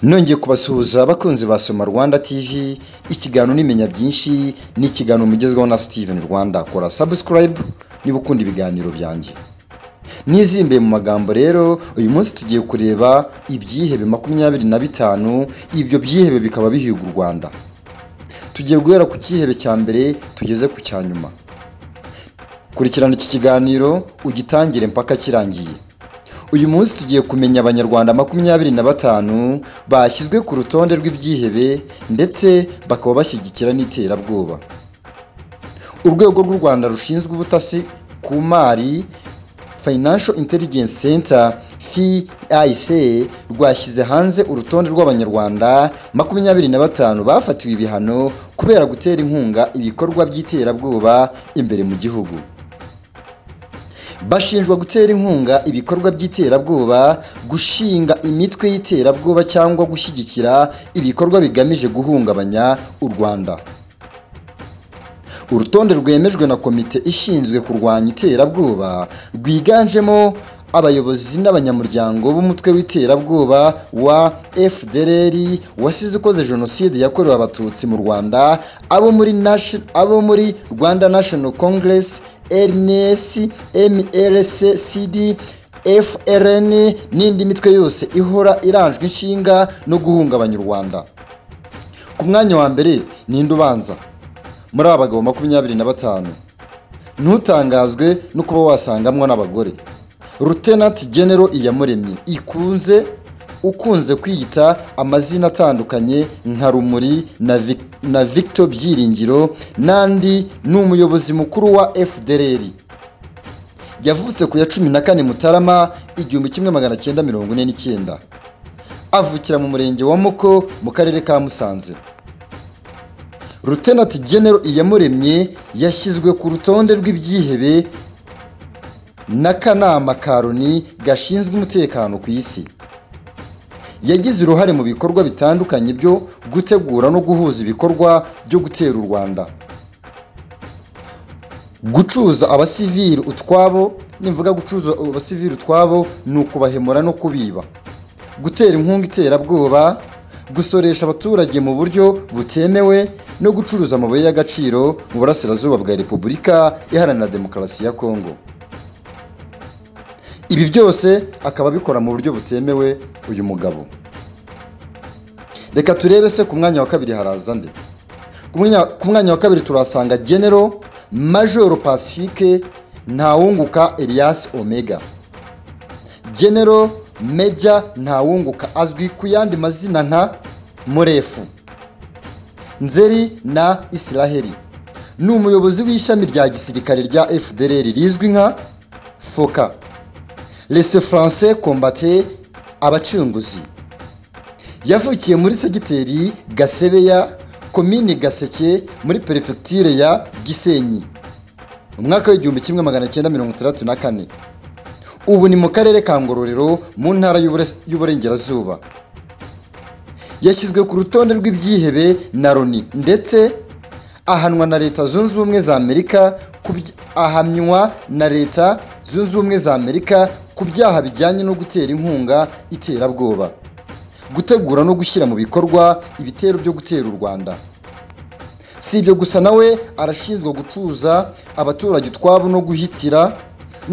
Nongeye kubasuhuza abakunzi ba Soma Rwanda TV, ikiganiro nimenya byinshi ni ikiganiro mugezweho na Steven Rwanda. Kora subscribe niba ukunda ibiganiro byanjye. Nizimbe mu magambo rero, uyu munsi tugiye kureba ibyihebe 25, ibyo byihebe bikaba bihiga u Rwanda. Tugiye guhera ku cyihebe cya mbere tugeze ku cya nyuma. Kurikirana iki kiganiro ugitangire mpaka kirangiye. Uyu munsi tugiye kumenya abanyarwanda 25 bashyizwe ku rutonde rw'ibyihebe ndetse bakaba bashyigikira n'iterabwoba. Urwego rw'u Rwanda rushinzwe ubutasi ku mari Financial Intelligence Center FIC rwashyize hanze urutonde rw'abanyarwanda 25 bafatiwe ibihano kubera gutera inkunga ibikorwa by'iterabwoba imbere mu gihugu. Bashinjwa gutera inkunga ibikorwa by'iterabwoba, gushinga imitwe y'iterabwoba cyangwa gushyigikira ibikorwa bigamije guhungabanya u Rwanda. Urutonde rwemejwe na komite ishinzwe kurwanya iterabwoba rwiganjemo abayobozi n'abanyamuryango b'umutwe w'iterabwoba wa FDLR wasize ukoze jenoside yakorewe abatutsi mu Rwanda, abo muri Rwanda National Congress RNC, MRCCD, FRN n'indi mitwe yose ihora iranjwe inshinga no guhungabanya u Rwanda. Ku mwanya wa mbere ninde ubanza muri aba bagabo 25? Ntutangazwe no kuba wasangamwo n'abagore. Lieutenant General Iyamuremye ukunze kwiyita amazina atandukanye nka Rumuri na Victor Byiringiro n'andi, ni umuyobozi mukuru wa FDLR. Yavutse ku ya 14 Mutarama 1949, avukira mu murenge wa Muko mu karere ka Musanze. Lieutenant General Iyamuremye yashyizwe ku rutonde rw'ibyihebe n'akanama ka Loni gashinzwe umutekano ku isi. Yagize uruhare mu bikorwa bitandukanye byo gutegura no guhuza ibikorwa byo gutera u Rwanda, gucuza abasivili utwabo. Nimvuga gucuza abasivili utwabo ni ukubahemura no kubiba, gutera inkunga iterabwoba, gusoresha abaturage mu buryo butemewe no gucuruza amabuye y'agaciro mu burasirazuba bwa Repubulika Iharanira Demokarasi ya Kongo. Ibi byose akaba abikora mu buryo butemewe uyu mugabo. Reka turebe se ku mwanya wa kabiri haraza nde? Ku mwanya wa kabiri turasanga General Major Pacifique Ntawunguka Elias Omega. General Major Ntawunguka azwi ku yandi mazina nka Murefu, Nzeri na Israheli. Ni umuyobozi w'ishami rya gisirikare rya FDLR rizwi nka FOCA, Les Français Combattants, abacunguzi. Yavukiye muri segiteri Gasebeya, komini Gaseke, muri perefegiture ya Gisenyi mu mwaka w'1964. Ubu ni mu karere ka Ngororero mu ntara y'Uburengerazuba. Yashyizwe ku rutonde rw'ibyihebe na Loni ndetse ahanwa na Leta Zunze Ubumwe za Amerika ahamywa na Leta Zunze Ubumwe za Amerika ku byaha bijyanye no gutera inkunga iterabwoba, gutegura no gushyira mu bikorwa ibitero byo gutera u Rwanda. Si ibyo gusa, nawe arashinzwe gucuza abaturage utwabo no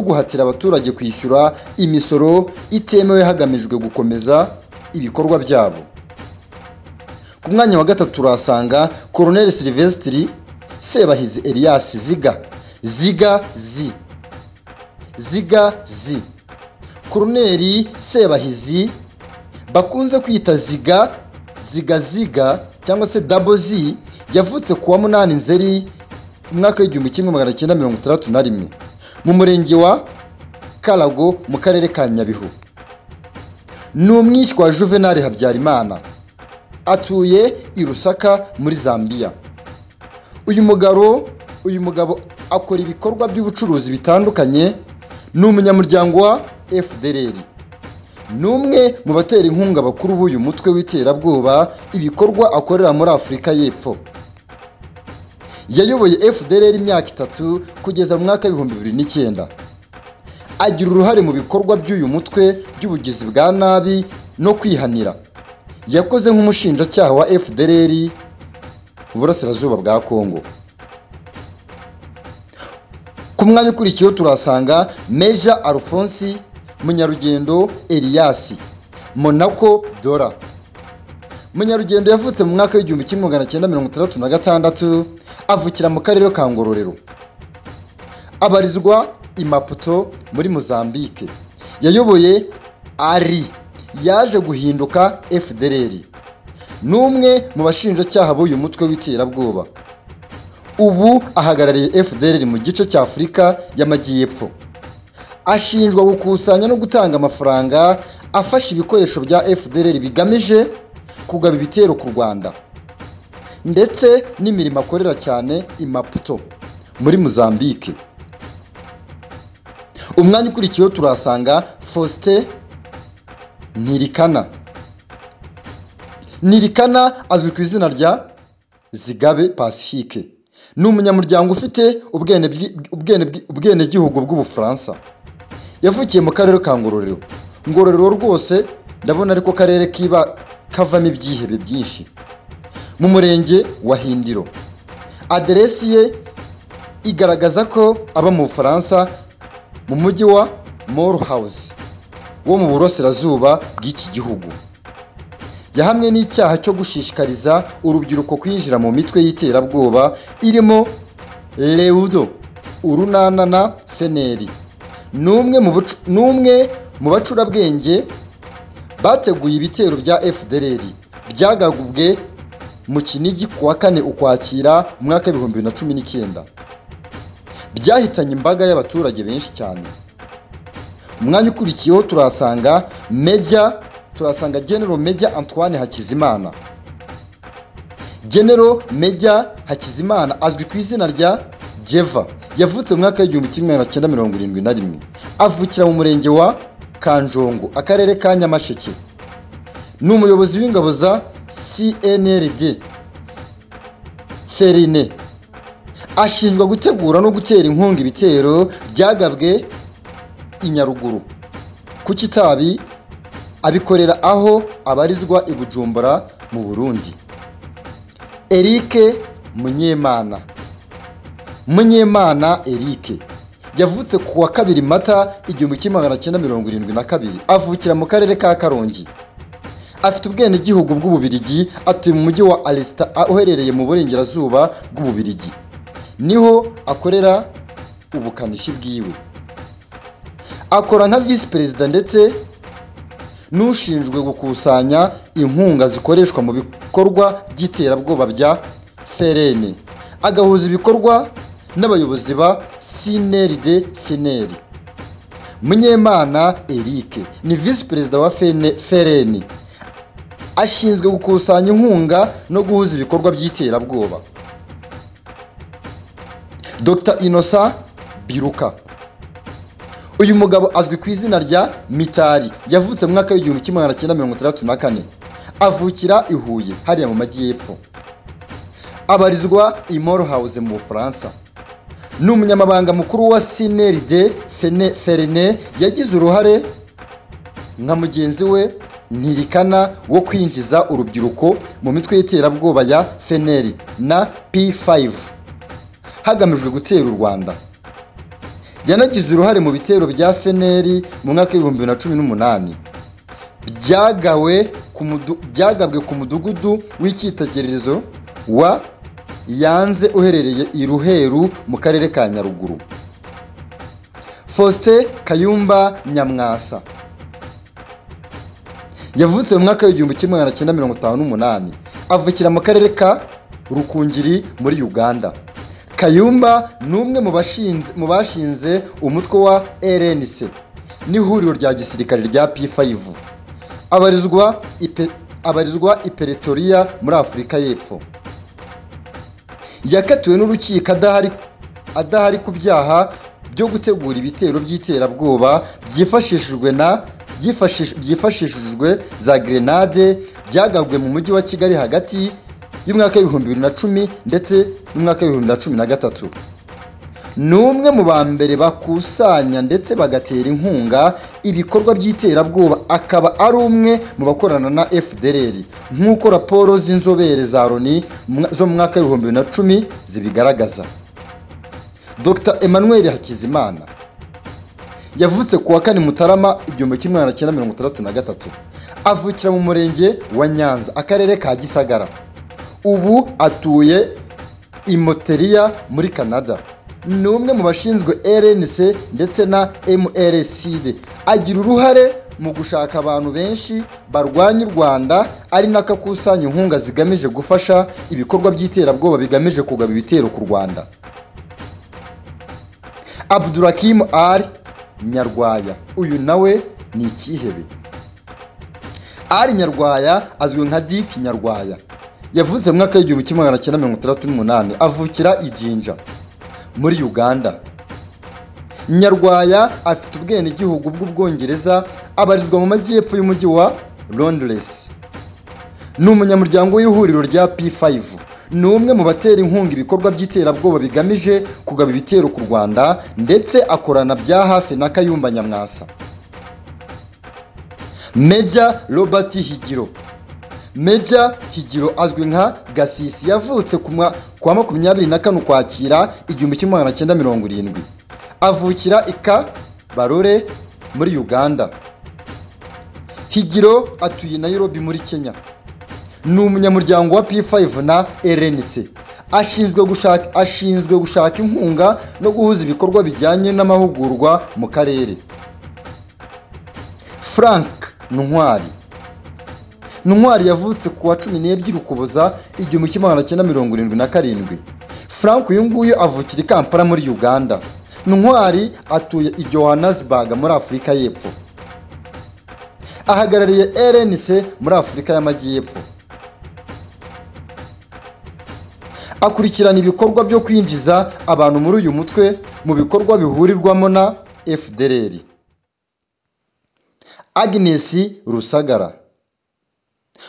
guhatira abaturage kwishyura imisoro itemewe hagamijwe gukomeza ibikorwa byabo. Ku mwanya wa gatatu turasanga Colonel Sylvestre Sebahizi Elias Ziga Ziga Zi Ziga Zi. Colonel Sebahizi bakunze kwita Ziga Ziga Ziga cyangwa se Double Z, yavutse ku wa 8 Nzeri umwaka w'1961 mu murenge wa Karago mu karere ka Nyabihu. Ni umwishywa wa Juvenal Habyarimana, atuye i Lusaka muri Zambia. Uyu mugabo akora ibikorwa by'ubucuruzi bitandukanye, ni umunyamuryango wa FDLR. Ni umwe mu batera inkunga bakuru b'uyu mutwe w'iterabwoba ibikorwa akorera muri Afurika y'Epfo. Yayoboye FDLR imyaka 3 kugeza mu mwaka w'2009. Agira uruhare mu bikorwa by'uyu mutwe by'ubugizi bwa nabi no kwihanira. Yakoze nk'umushinjacyaha wa FDLR mu burasirazuba bwa Kongo. Ku mwanya ukurikiyeho turasanga Meja Alphonse Munyarugendo Elias Monaco Dora. Munyarugendo yavutse mu mwaka w'1966, avukira mu karere ka Ngororero. Abarizwa i Maputo muri Mozambique. Yayoboye ARI yaje guhinduka FDLR. Ni umwe mu bashinjacyaha b'uyu mutwe w'iterabwoba. Ubu ahagarariye FDLR mu gice cya Afurika y'Amajyepfo. Ashinjwa gukusanya no gutanga amafaranga afasha ibikoresho bya FDLR bigamije kugaba ibitero ku Rwanda, ndetse n'imirimo akorera cyane i Maputo muri Mozambique. Umwanya ukurikiyeho turasanga Faustin Ntirikana. Ntirikana azwi ku izina rya Zigabe Pacifique. Ni umunyamuryango ufite ubwenegihugu bw'Ubufaransa. Yavukiye mu karere ka Ngororero. Ngororero rwose ndabona ariko karere kiba kavamo ibyihebe byinshi. Mu murenge wa Hindiro. Aderesi ye igaragaza ko aba mu Bufaransa mu mujyi wa Mulhouse wo mu burasirazuba bw'iki gihugu. Yahamwe n'icyaha cyo gushishikariza urubyiruko kwinjira mu mitwe y'iterabwoba irimo Leudo, Urunana na Feneri. Ni umwe mu bacurabwenge bateguye ibitero bya FDLR byagabwe mu Kinigi kuwa 4 Ukwakira mu mwaka 2019, byahitanye imbaga y'abaturage benshi cyane. Umwanya ukurikiyeho turasanga General Major Antoine Hakizimana. General Major Hakizimana azwi ku izina rya Jeva. Yavutse mu mwaka w'1971, avukira mu murenge wa Kanjongo, akarere ka Nyamasheke. Ni umuyobozi w'ingabo za CNRD Ferine. Ashinjwa gutegura no gutera inkunga ibitero byagabwe i Nyaruguru ku Kitabi, abikorera aho abarizwa i Bujumbura mu Burundi. Eric Munyemana. Munyemana Eric yavutse ku wa 2 Mata 1972, avukira mu karere ka Karongi. Afite ubwenegihugu bw'Ububirigi, atuye mu mujyi wa Alesta uherereye mu burengerazuba bw'Ububirigi. Niho akorera ubukanishi bwiwe. Akora nka vice perezida ndetse n'ushinzwe gukusanya inkunga zikoreshwa mu bikorwa by'iterabwoba bya FRN, agahuza ibikorwa n'abayobozi ba CNRD FNL. Munyemana Eric ni vice perezida wa FRN, ashinzwe gukusanya inkunga no guhuza ibikorwa by'iterabwoba. Dr Innocent Biruka. Uyu mugabo azwi ku izina rya Mitari. Yavutse mu mwaka w'1964, avukira i Huye hariya mu majyepfo. Abarizwa i Mulhouse mu Bufaransa. Ni umunyamabanga mukuru wa CNRD FRN. Yagize uruhare nka mugenzi we Ntirikana wo kwinjiza urubyiruko mu mitwe y'iterabwoba ya FNL na P5 hagamijwe gutera u Rwanda. Yanagize uruhare mu bitero bya FNL mu mwaka w'2018 byagabwe ku mudugudu w'icyitegererezo wa Yanze uherereye i Ruheru mu karere ka Nyaruguru. Faustin Kayumba Nyamwasa yavutse mu mwaka w'1958, avukira mu karere ka Rukungiri muri Uganda. Kayumba ni umwe mu bashinze umutwe wa RNC n'ihuriro rya gisirikare rya P5. Abarizwa i Pretoria muri Afurika y'Epfo. Yakatiwe n'urukiko adahari ku byaha byo gutegura ibitero by'iterabwoba byifashishijwe za grenade byagabwe mu mujyi wa Kigali hagati y'umwaka w'2010 ndetse n'umwaka w'2013. Ni umwe mu ba mbere bakusanya ndetse bagatera inkunga ibikorwa by'iterabwoba, akaba ari umwe mu bakorana na FDLR nk'uko raporo z'inzobere za Loni zo mu mwaka w'2010 zibigaragaza. Dr Emmanuel Hakizimana yavutse ku wa 4 Mutarama 1963, avukira mu murenge wa Nyanza, akarere ka Gisagara. Ubu atuye i Montreal muri Canada. Ni umwe mu bashinzwe RNC ndetse na MRCD. Agira uruhare mu gushaka abantu benshi barwanya u Rwanda, ari nako akusanya inkunga zigamije gufasha ibikorwa by'iterabwoba bigamije kugaba ibitero ku Rwanda. Abdurakim Ali Nyarwaya, uyu nawe ni ikihebe. Ali Nyarwaya azwi nka Dick Nyarwaya. Yavutse mu mwaka w'1968, avukira i Jinja muri Uganda. Nyarwaya afite ubwenegihugu bw'Ubwongereza, abarizwa mu majyepfo y'umujyi wa Londres. Ni umunyamuryango w'ihuriro rya P5. Ni umwe mu batera inkunga ibikorwa by'iterabwoba bigamije kugaba ibitero ku Rwanda, ndetse akorana bya hafi na Kayumba Nyamwasa. Major Robert Higiro. Major Higiro azwi nka Gasisi, yavutse ku wa 24 Ukwakira 1970, avukira i Kabarore muri Uganda. Higiro atuye Nairobi muri Kenya. Ni umunyamuryango wa P5 na RNC. Ashinzwe gushaka inkunga no guhuza ibikorwa bijyanye n'amahugurwa mu karere. Frank Ntwari. Ntwari yavutse ku wa 12 Ukuboza 1977. Frank uyu nguyu avukira i Kampala muri Uganda. Ntwari atuye i Johannesburg muri Afurika y'Epfo. Ahagarariye RNC muri Afurika y'Amajyepfo. Akurikirana ibikorwa byo kwinjiza abantu muri uyu mutwe mu bikorwa bihurirwamo na FDLR. Agnes Rusagara.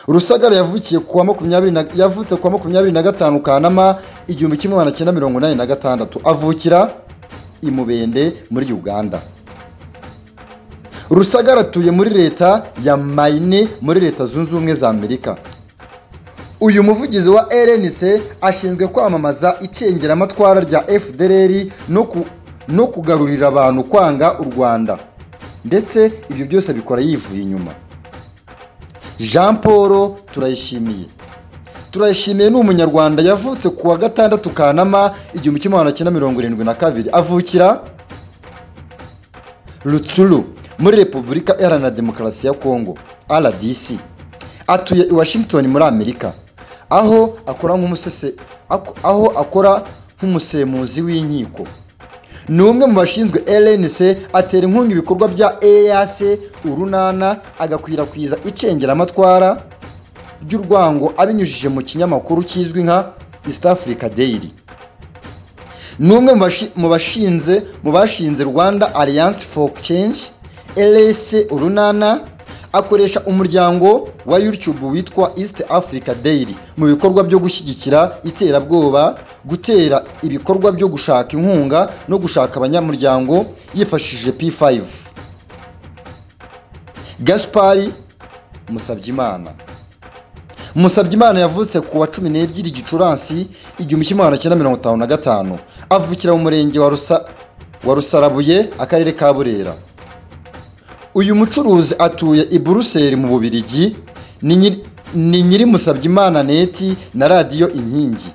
Rusagara yavukiye kuwa 20 yavutse kuwa 25 Kanama 1986, avukira i Mubende muri Uganda. Rusagara atuye muri leta ya Maine muri Leta Zunze Ubumwe za Amerika. Uyu muvugizi wa RNC ashinzwe kwamamaza icengeramatwara rya FDLR no kugarurira abantu kwanga u Rwanda, ndetse ibyo byose abikora yivuye inyuma. Jean Paul Turayishimiye. Turayishimiye ni umunyarwanda, yavutse ku wa 6 Kanama 1972, avukira Rutsuru muri Repubulika Iharanira Demokarasi ya Kongo RDC. Atuye i Washington muri Amerika, aho akora nk'umusemuzi w'inkiko. Ni umwe mu bashinzwe RNC, atera inkunga ibikorwa bya EAC Urunana, agakwirakwiza icengeramatwara ry'urwango abinyujije mu kinyamakuru kizwi nka East Africa Daily. Ni umwe mu bashinze Rwanda Alliance for Change, LS Urunana. Akoresha umuryango wa YouTube witwa East Africa Daily mu bikorwa byo gushyigikira iterabwoba, gutera ibikorwa byo gushaka inkunga no gushaka abanyamuryango yifashishije P5. Gaspari Musabyimana. Musabyimana yavutse ku wa 12 Gicurasi 1955, avukira mu murenge wa Rusarabuye, akarere ka Burera. Uyu mucuruzi atuye i Buruseli mu Bubiligi. Ni nyiri Musabyimana Net na Radiyo Inkingi,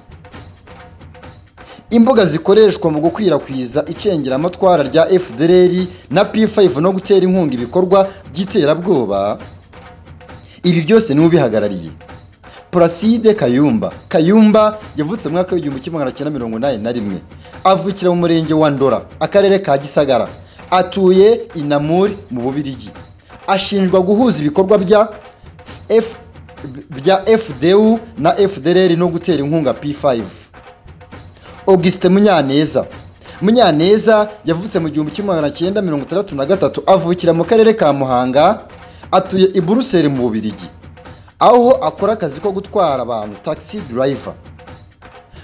imbuga zikoreshwa mu gukwirakwiza icengeramatwara rya FDLR na P5 no gutera inkunga ibikorwa by'iterabwoba. Ibi byose niwe ubihagarariye. Placide Kayumba. Kayumba yavutse mu mwaka w'1981, avukira mu murenge wa Ndora, akarere ka Gisagara. Atuye i Namur mu Bubiligi. Ashinjwa guhuza ibikorwa bya FDU na FDLR no gutera inkunga P5. Augustin Munyaneza. Munyaneza yavutse mu 1963, avukira mu karere ka Muhanga. Atuye i Buruseli mu Bubiligi, aho akora akazi ko gutwara abantu, taxi driver.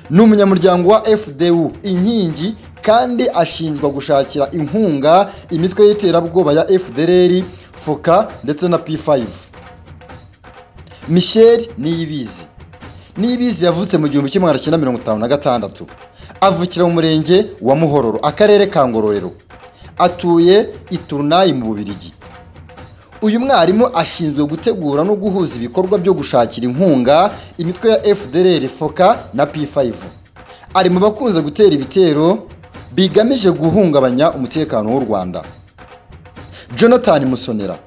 Ni umunyamuryango wa FDU Inkingi kandi ashinjwa gushakira inkunga imitwe y'iterabwoba ya FDLR, FOCA ndetse na P5. Michel Niyibizi. Niyibizi yavutse mu 1956, avukira mu murenge wa Muhororo, akarere ka Ngororero. Atuye i Tournai mu Bubiligi. Uyu mwarimu ashinzwe gutegura no guhuza ibikorwa byo gushakira inkunga imitwe ya FDLR, FOCA na P5. Ari mu bakunze gutera ibitero bigamije guhungabanya umutekano w'u Rwanda. Jonathan Musonera.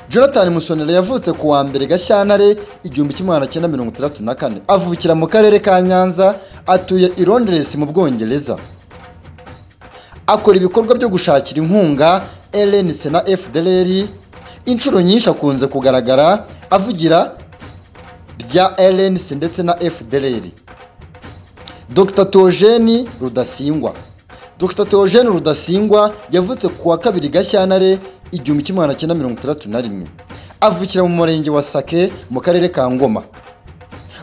Jonathan Musonera yavutse ku wa 1 Gashyantare 1964, avukira mu karere ka Nyanza, atuye i Londres mu Bwongereza. Akora ibikorwa byo gushakira inkunga RNC na FDLR. Inshuro nyinshi akunze kugaragara avugira bya RNC ndetse na FDLR. Dr Theogene Rudasingwa. Dr Theogene Rudasingwa yavutse ku wa 2 Gashyantare 1961, avukira mu murenge wa Sake mu karere ka Ngoma.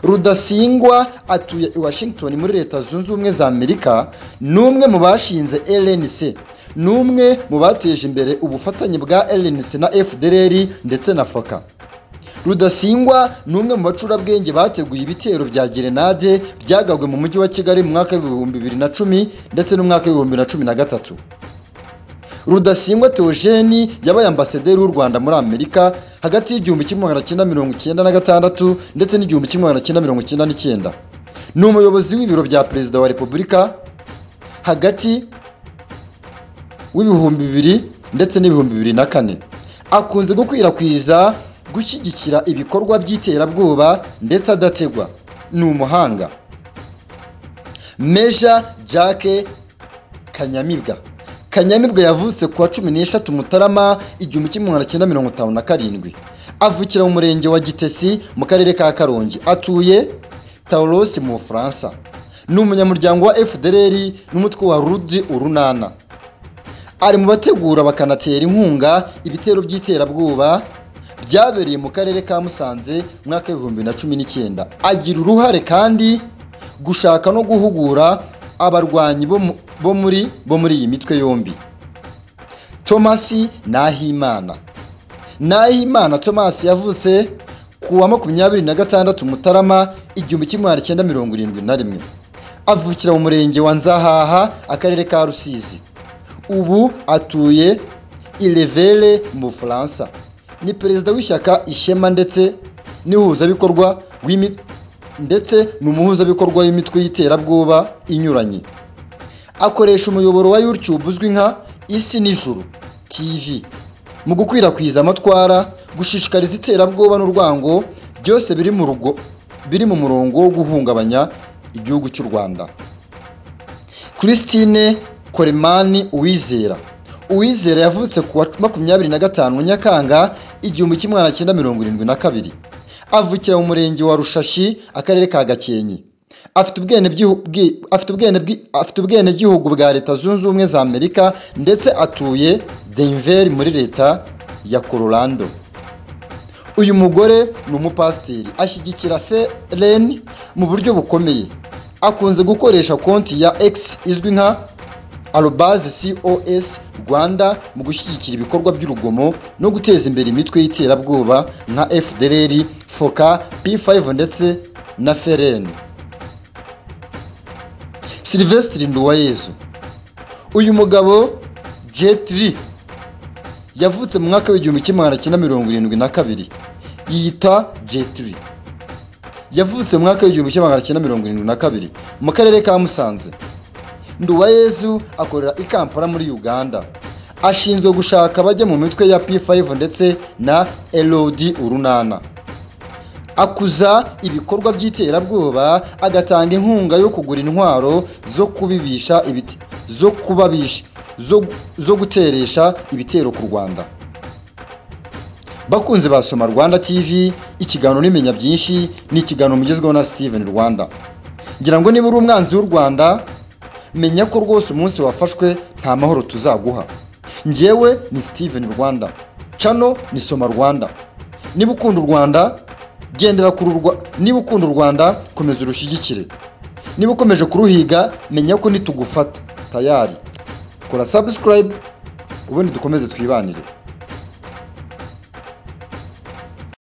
Rudasingwa atuye i Washington muri Leta Zunze Ubumwe za Amerika. Ni umwe mu bashinze RNC, ni umwe mu bateje imbere ubufatanye bwa RNC na FDLR ndetse na FOCA. Rudasingwa ni umwe mu bacurabwenge bateguye ibitero bya gerenade byagabwe mu mujyi wa Kigali mu mwaka w'ibihumbi 2010 ndetse n'umwaka w'ibihumbi 2013. Rudasingwa Theogene yabaye ambasaderi w'u Rwanda muri Amerika hagati y'1996 ndetse n'1999. Ni umuyobozi w'ibiro bya Perezida wa Repubulika hagati w'ibihumbi 2000 ndetse n'ibihumbi 2004. Akunze gukwirakwiza gushyigikira ibikorwa by'iterabwoba ndetse adategwa. Ni umuhanga. Meja Jacques Kanyamibwa. Kanyamibwa yavutse ku wa 13 Mutarama 1957, avukira mu murenge wa Gitesi mu karere ka Karongi, atuye Tauros mu Bufaransa. Ni umunyamuryango wa FDLR n'umutwe wa Rudi Urunana. Ari mu bategura bakanatera inkunga ibitero by'iterabwoba byabereye mu karere ka Musanze mu mwaka w'ibihumbi 2019. Agira uruhare kandi gushaka no guhugura abarwanyi bo muri iyi mitwe yombi. Thomas Nahimana. Nahimana Thomas yavutse ku wa 26 Mutarama 1971, avukira mu murenge wa Nzahaha, akarere ka Rusizi. Ubu atuye i Levele mu Bufaransa. Ni perezida w'ishyaka Ishema ndetse n'ihuzabikorwa ndetse ni umuhuzabikorwa w'imitwe y'iterabwoba inyuranye. Akoresha umuyoboro wa YouTube uzwi nka Isi n'Ijuru TV mu gukwirakwiza amatwara, gushishikariza iterabwoba n'urwango, byose biri mu murongo wo guhungabanya igihugu cy'u Rwanda. Christine Koremani Uwizera. Uwizera yavutse ku wa 25 Nyakanga 1972, avukira mu murenge wa Rushashi, akarere ka Gakenke. Afite ubwenegihugu bwa Leta Zunze Ubumwe za Amerika ndetse atuye Denver muri Leta ya Colorado. Uyu mugore ni umupasiteri, ashyigikira FLN mu buryo bukomeye. Akunze gukoresha konti ya X izwi nka @COS Rwanda mu gushyigikira ibikorwa by'urugomo no guteza imbere imitwe y'iterabwoba nka FDLR, FOCA, P5 ndetse na FLN. Sylvestre Nduwayezu. Uyu mugabo Jet Li yavutse mu mwaka w'1972, yiyita Jet Li. Yavutse mu mwaka w'1972 mu karere ka Musanze. Nduwayezu akorera i Kampala muri Uganda. Ashinzwe gushaka abajya mu mitwe ya P5 ndetse na LOD Urunana. Akuza ibikorwa by'iterabwoba, agatanga inkunga yo kugura intwaro zo kubibisha ibiti zo kubabisha zo guteresha ibitero ku Rwanda. Bakunze basoma Rwanda TV, ikiganiro nimenya byinshi, ni ikiganiro mugezweho na Steven Rwanda. Ngira ngo niba uri umwanzi w'u Rwanda, menya ko rwose umunsi wafashwe nta mahoro tuzaguha. Njyewe ni Steven Rwanda, channel ni Soma Rwanda. Niba ukunda u Rwanda, gendera ku Rwanda, niba ukunda u Rwanda komeza urushyigikire. Niba ukomeje kuruhiga, menya ko nitugufata tayari. Kora subscribe, ubundi dukomeze twibanire.